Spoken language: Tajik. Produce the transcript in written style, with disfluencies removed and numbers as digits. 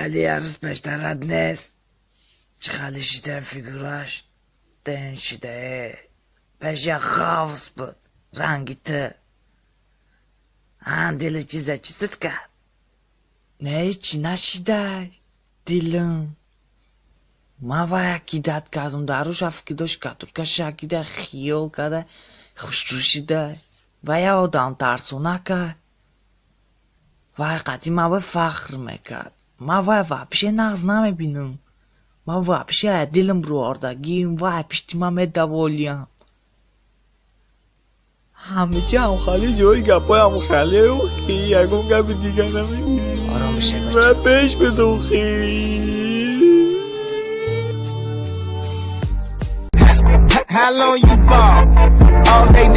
Хали як рӯз пештарат нест. Чӣ хали шида фигураш тен шидае. Пеш як ғафз буд, ранги ту. Ҳан дили чиза чӣ суд кард? Не, ҳечи нашидай дилам. Ман вая кидать кардум, дар рӯша фикр дошт, катушка кида, хиёл карда, хушрӯ шидай. Вая одам тарсонакай. Вай қатъи ман вай фахр мекард. Ман вай вообще нағз намебинам. Ман вообще аз дилам рӯордагим, вай пишти ман медаволиям. Ҳамеша ҳамхали ҷои гапҳои ҳамхали, охи, ягон гапи дига намегӯӣ. Ором бишай, Ва бача. пеш бидохӣ. How long you ball? All day.